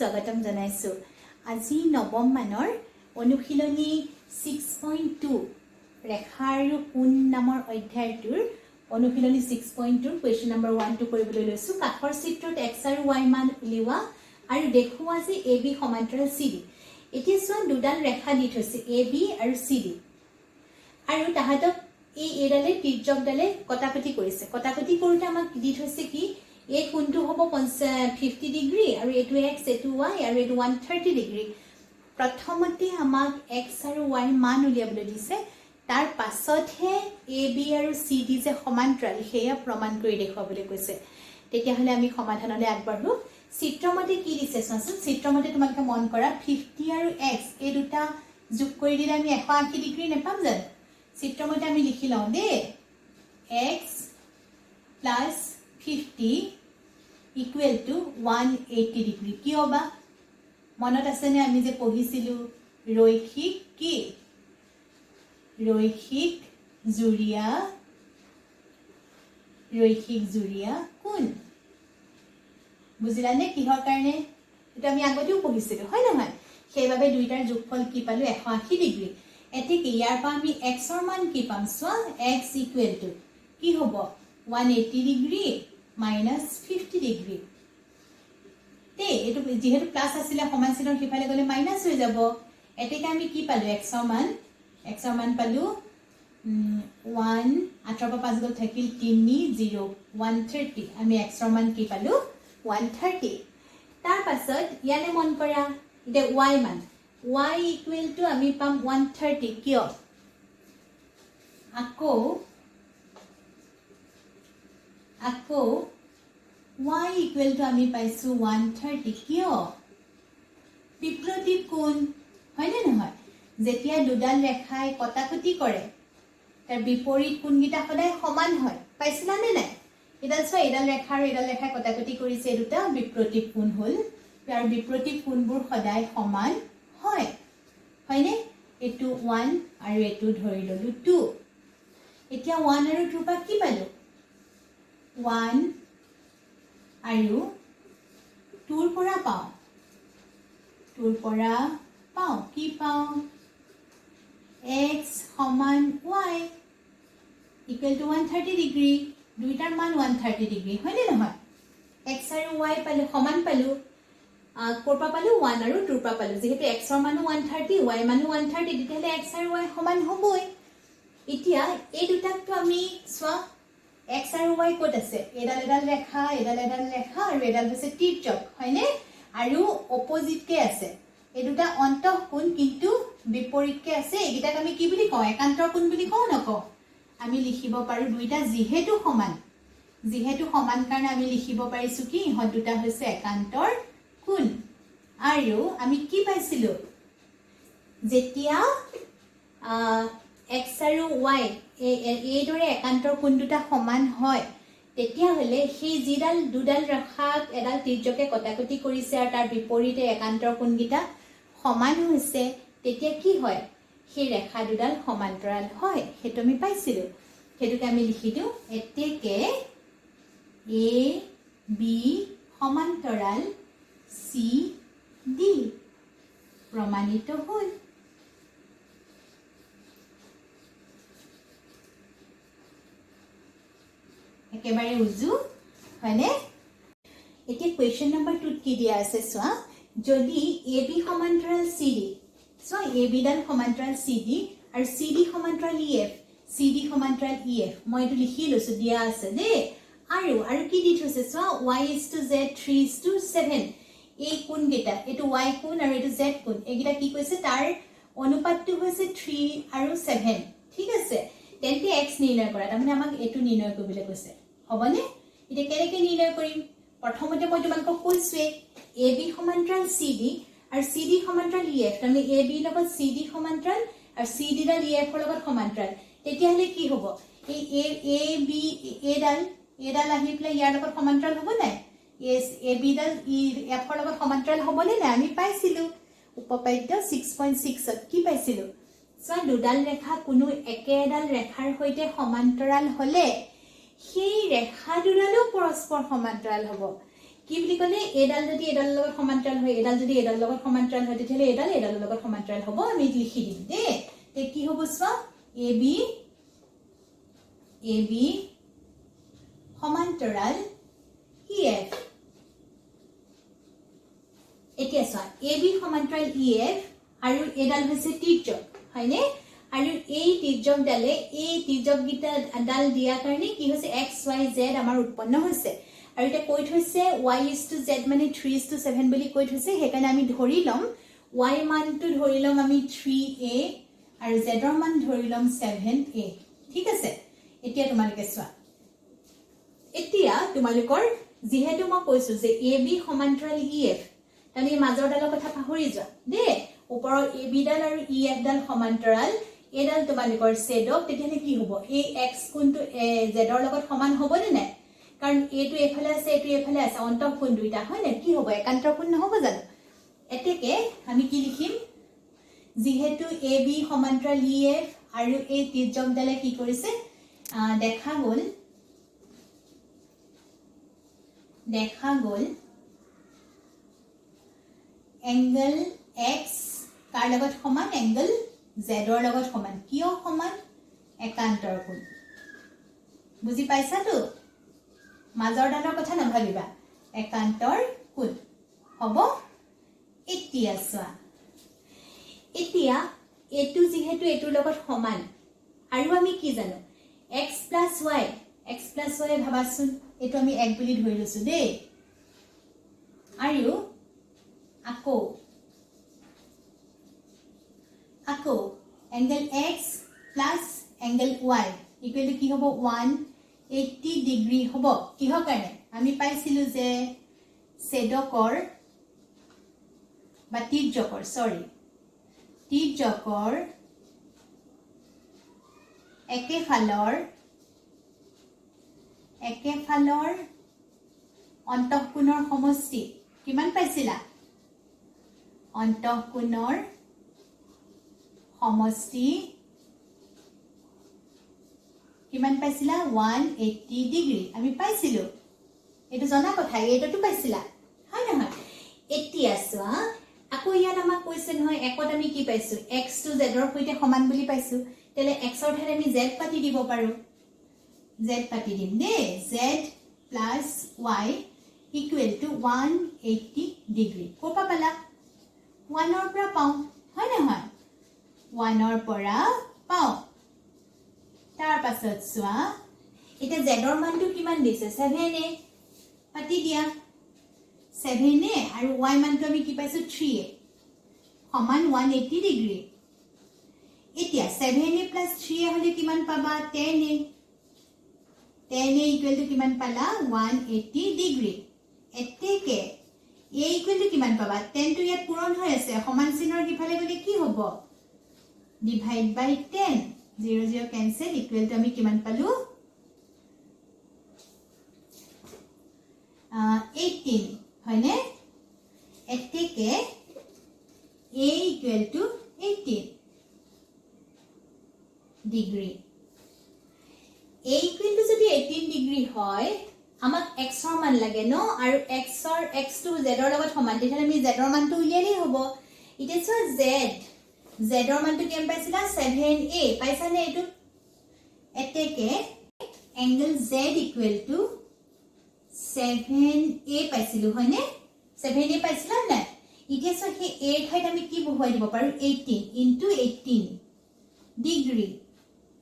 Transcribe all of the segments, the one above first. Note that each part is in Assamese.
স্বাগতম জনাইছোঁ। আজি নৱম মানৰ অনুশীলনী 6.2, ৰেখা আৰু কোণ নামৰ অধ্যায়টোৰ অনুশীলনী 6.2ৰ কুৱেশ্যন নম্বৰ 1টো কৰিবলৈ লৈছোঁ। কাষৰ চিত্ৰত এক্স আৰু why মান উলিওৱা আৰু দেখুওৱা যে এ বি সমান্তৰাল চি ডি। এতিয়া চোৱা, দুডাল ৰেখা দি থৈছে, এ বি আৰু চি ডি, আৰু তাহাঁতক এই এইডালে, তিৰ্যকডালে কটাকটি কৰিছে। কটাকটি কৰোঁতে আমাক দি থৈছে কি, এই কোণটো হ'ব 50 ডিগ্ৰী আৰু এইটো এক্স, এইটো why আৰু এইটো 130 ডিগ্ৰী। প্ৰথমতে আমাক এক্স আৰু why মান উলিয়াবলৈ দিছে, তাৰ পাছতহে এ বি আৰু চি ডি যে সমান্তৰাল, সেয়া প্ৰমাণ কৰি দেখুৱাবলৈ কৈছে। তেতিয়াহ'লে আমি সমাধানলৈ আগবাঢ়ো। চিত্ৰমতে কি দিছে চোৱাচোন। চিত্ৰমতে তোমালোকে মন কৰা, 50 আৰু এক্স, এই দুটা যোগ কৰি দিলে আমি 180 ডিগ্ৰী নাপাম জানো? চিত্ৰমতে আমি লিখি লওঁ দেই, x plus 50 equal to 180 degree। কিয় বা মনত আছেনে, আমি যে পঢ়িছিলোঁ, ৰৈখিক কি, ৰৈখিক যুৰীয়া, ৰৈখিক যুৰীয়া কোণ। বুজিলানে কিহৰ কাৰণে? এইটো আমি আগতেও পঢ়িছিলোঁ, হয় নহয়? সেইবাবে দুইটাৰ যোগফল কি পালোঁ? 180 ডিগ্ৰী। এতেকে ইয়াৰ পৰা আমি এক্সৰ মান কি পাম চোৱা। এক্স ইকুৱেল টু কি হ'ব? 180 degree minus 50 degree দেই। এইটো যিহেতু প্লাছ আছিলে, সমান চিহ্নৰ সিফালে গ'লে মাইনাছ হৈ যাব। এতেকে আমি কি পালোঁ এক্সৰ মান? এক্সৰ মান পালোঁ ওৱান, 8ৰ পৰা 5 গ'ল, থাকিল 3, 0, 130। আমি এক্সৰ মান কি পালোঁ? 130। তাৰ পাছত ইয়ালৈ মন কৰা, এতিয়া why মান, why equal to আমি পাম 130। কিয়? আকৌ why equal to আমি পাইছোঁ 130 কিয়? বিপ্ৰতীপ কোণ, হয়নে নহয়? যেতিয়া দুডাল ৰেখাই কটাকটি কৰে, তাৰ বিপৰীত কোণকেইটা সদায় সমান হয়। পাইছিলানে নাই? এডাল চোৱা, এডাল ৰেখা আৰু এডাল ৰেখাই কটাকটি কৰিছে, এই দুটা বিপ্ৰতীপ কোণ হ'ল আৰু বিপ্ৰতীপ কোণবোৰ সদায় সমান হয়, হয়নে? এইটো 1 আৰু এইটো ধৰি ল'লো 2। এতিয়া 1 আৰু 2ৰ পৰা কি পালোঁ? 1 আৰু 2ৰ পৰা পাওঁ, 2ৰ পৰা পাওঁ, কি পাওঁ? এক্স সমান y equal to 130 degree। দুইটাৰ মান 130 ডিগ্ৰী, হয়নে নহয়? এক্স আৰু why পালোঁ, সমান পালোঁ। ক'ৰ পৰা পালোঁ? 1 আৰু 2ৰ পৰা পালোঁ। যিহেতু এক্সৰ মানো 130, why মানো 130, তেতিয়াহ'লে এক্স আৰু why সমান হ'বই। এতিয়া এই দুটাকতো আমি চোৱা, এক্স আৰু why ক'ত আছে? এডাল এডাল ৰেখা, এডাল এডাল ৰেখা আৰু এডাল হৈছে তিৰ্যক, হয়নে? আৰু অপজিটকে আছে। এই দুটা অন্তঃকোণ, কিন্তু বিপৰীতকে আছে। এইকেইটাক আমি কি বুলি কওঁ? একান্তৰ কোণ বুলি কওঁ, নকওঁ? আমি লিখিব পাৰোঁ, দুইটা যিহেতু সমান, যিহেতু সমান কাৰণে আমি লিখিব পাৰিছোঁ কি, ইহঁত দুটা হৈছে একান্তৰ কোণ। আৰু আমি কি পাইছিলোঁ? যেতিয়া এক্স আৰু why এইদৰে একান্তৰ কোণ দুটা সমান হয়, তেতিয়াহ'লে সেই যিডাল দুডাল ৰেখাক এডাল তিৰ্যকে কটাকটি কৰিছে আৰু তাৰ বিপৰীতে একান্তৰ কোণকেইটা সমান হৈছে, তেতিয়া কি হয়? সেই ৰেখা দুডাল সমান্তৰাল হয়। সেইটো আমি পাইছিলোঁ। সেইটোকে আমি লিখি দিওঁ, এতেকে এ বি সমান্তৰাল চি ডি প্ৰমাণিত হ'ল। একেবাৰে উজু, হয়নে? এতিয়া কুৱেশ্যন নম্বৰ 2ত কি দিয়া আছে চোৱা। যদি এ বি সমান্তৰাল চি ডি, চোৱা, এ বিডাল সমান্তৰাল চি ডি আৰু চি ডি সমান্তৰাল ই এফ, চি ডি সমান্তৰাল ই এফ, মই এইটো লিখি লৈছোঁ, দিয়া আছে দেই। আৰু কি দি থৈছে চোৱা, y is to z 3 is to 7। এই কোণকেইটা, এইটো why কোণ আৰু এইটো জেড কোণ, এইকেইটা কি কৈছে? তাৰ অনুপাতটো হৈছে 3 আৰু 7। ঠিক আছে, তেন্তে এক্স নিৰ্ণয় কৰা। তাৰমানে আমাক এইটো নিৰ্ণয় কৰিবলৈ কৈছে, হ'বনে? এতিয়া কেনেকৈ নিৰ্ণয় কৰিম? প্ৰথমতে মই তোমালোকক কৈছোৱে, এ বি সমান্তৰাল চি ডি আৰু চি ডি সমান্তৰাল ই এফ। তাৰমানে এ বিৰ লগত চি ডি সমান্তৰাল আৰু চি ডিডাল ই এফৰ লগত সমান্তৰাল। তেতিয়াহ'লে কি হ'ব? এই এ এ বি এইডাল আহি পেলাই ইয়াৰ লগত সমান্তৰাল হ'ব নাই? এ বিডাল ই এফৰ লগত সমান্তৰাল হ'বনে নাই? আমি পাইছিলোঁ উপপাদ্য 6.6ত। কি পাইছিলোঁ চোৱা, দুডাল ৰেখা কোনো একে এডাল ৰেখাৰ সৈতে সমান্তৰাল হ'লে সেই ৰেখা দুডালো পৰস্পৰ সমান্তৰাল হ'ব। কি বুলি ক'লে? এইডাল যদি এইডালৰ লগত সমান্তৰাল হয়, এইডাল যদি এইডালৰ লগত সমান্তৰাল হয়, তেতিয়াহ'লে এইডাল এইডালৰ লগত সমান্তৰাল হ'ব। আমি লিখি দিম দেই। তে কি হ'ব চোৱা, এ বি সমান্তৰাল ই এফ। এতিয়া চোৱা, এ বি সমান্তৰাল ই এফ আৰু এইডাল হৈছে তিৰ্যক, হয়নে? আৰু এই তিৰ্যকডালে, এই তিৰ্যককেইটা ডাল দিয়াৰ কাৰণে কি হৈছে? এক্স, ৱাই, জেড আমাৰ উৎপন্ন হৈছে। আৰু এতিয়া কৈ থৈছে ৱাই is two Z মানে 3:7 বুলি কৈ থৈছে। সেইকাৰণে আমি ধৰি ল'ম, ৱাই মানটো ধৰি ল'ম আমি 3 এ আৰু জেডৰ মান ধৰি ল'ম 7 এ। ঠিক আছে। এতিয়া তোমালোকে চোৱা, এতিয়া তোমালোকৰ যিহেতু মই কৈছো যে এ বি সমান্তৰাল ই এফ, তাৰমানে এই মাজৰডালৰ কথা পাহৰি যোৱা দেই। ওপৰৰ এ বিডাল আৰু ই এফডাল সমান্তৰাল, এইডাল তোমালোকৰ ছেদক। তেতিয়াহ'লে কি হ'ব? এই এক্স কোণটো জেডৰ লগত সমান হ'বনে নাই? কাৰণ এইটো এইফালে আছে, এইটো এইফালে আছে, অন্তঃকোণ দুইটা, হয় নাই? কি হ'ব? একান্তৰ কোণ নহ'ব জানো? এতেকে আমি কি লিখিম? যিহেতু এ বি সমান্তৰাল ই এফ আৰু এই তিৰ্যকডালে কি কৰিছে, দেখা গ'ল এংগল এক্স কাৰ লগত সমান? এংগল জেডৰ লগত সমান। কিয় সমান? একান্তৰ কোণ। বুজি পাইছাতো? মাজৰ ডালৰ কথা নাভাবিবা, একান্তৰ কোণ হ'ব। এতিয়া চোৱা, এতিয়া এইটো যিহেতু এইটোৰ লগত সমান আৰু আমি কি জানো? X plus y, x plus y, ভাবাচোন, এইটো আমি এক বুলি ধৰি লৈছো দেই। আৰু আকৌ angle x plus angle y equal to কি হ'ব? 180 ডিগ্ৰী হ'ব। কিহৰ কাৰণে? আমি পাইছিলোঁ যে ছেদকৰ বা তিৰ্যকৰ, চৰি, তিৰ্যকৰ একেফালৰ অন্তঃকোণৰ সমষ্টি কিমান পাইছিলা? অন্তঃকোণৰ সমষ্টি কিমান পাইছিলা? 180 ডিগ্ৰী আমি পাইছিলো। এইটো জনা কথা, এইটোতো পাইছিলা, হয় নহয়? এতিয়া চোৱা, আকৌ ইয়াত আমাক কৈছে নহয়, একত আমি কি পাইছো? এক্সটো জেডৰ সৈতে সমান বুলি পাইছো। তেতিয়াহ'লে এক্সৰ ঠাইত আমি জেড পাতি দিব পাৰো। জেড পাতি দিম দেই। Z plus y equal to 180 degree. ক'ৰ পৰা পালা? ওৱানৰ পৰা পাওঁ, হয় নহয়? ওৱানৰ পৰা পাওঁ। তাৰ পাছত চোৱা, এতিয়া জেডৰ মানটো কিমান দিছে? 7 এ। পাতি দিয়া 7 এ। আৰু ৱাই মানটো আমি কি পাইছো? 3 এ সমান 180 ডিগ্ৰী। এতিয়া 7 a plus 3 a হ'লে কিমান পাবা? 10 a। 10 a equal to কিমান পালা? 180 ডিগ্ৰী। এতেকে এ ইকুৱেল টু কিমান পাবা? 10টো ইয়াত পূৰণ হৈ আছে, সমান চিহ্নৰ সিফালে গ'লে কি হ'ব? Divide by 10। 0 0 cancel, equal to আমি কিমান পালো? 18, হয়নে? এতেকে a equal to 18 degree। A equal to যদি 18 ডিগ্ৰী হয়, আমাক এক্সৰ মান লাগে ন? আৰু এক্সটো জেডৰ লগত সমান, তেতিয়াহ'লে আমি জেডৰ মানটো উলিয়ালেই হ'ব। এতিয়া চোৱা, জেডৰ মানটো কিমান পাইছিলা? 7 এ পাইছানে এইটো? এতেকে angle z equal to 7 a পাইছিলো, হয়নে? 7 এ পাইছিলা নাই? এতিয়া চোৱা, সেই এৰ ঠাইত আমি কি বহুৱাই দিব পাৰোঁ? 18 into 18 degree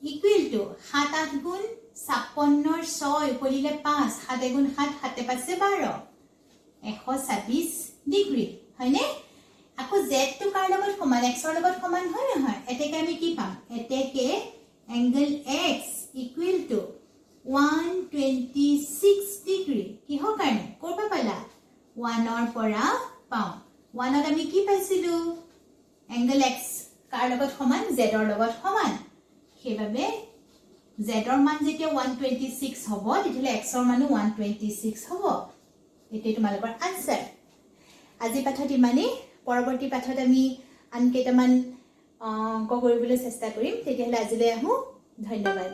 equal to সাত আঠ গুণ 56ৰ ছয় উকলিলে পাঁচ, সাত এগুণ সাত, সাতে পাঁচে 12, 126 ডিগ্ৰী, হয়নে? আকৌ জেডটো কাৰ লগত সমান? এক্সৰ লগত সমান, হয় নহয়? এতেকে আমি কি পাম? এতেকে angle x equal to 126 degree। কিহৰ কাৰণে? ক'ৰ পৰা পালা? ওৱানৰ পৰা পাওঁ। ওৱানত আমি কি পাইছিলো? এংগল এক্স কাৰ লগত সমান? জেডৰ লগত সমান। সেইবাবে জেডৰ মান যেতিয়া 126 হ'ব, তেতিয়াহ'লে এক্সৰ মানো 126 হ'ব। এইটোৱে তোমালোকৰ আনচাৰ। আজি পাঠত ইমানেই। পৰৱৰ্তী পাঠত আমি আন কেইটামান অংক কৰিবলৈ চেষ্টা কৰিম। তেতিয়াহ'লে আজিলৈ আহোঁ। ধন্যবাদ।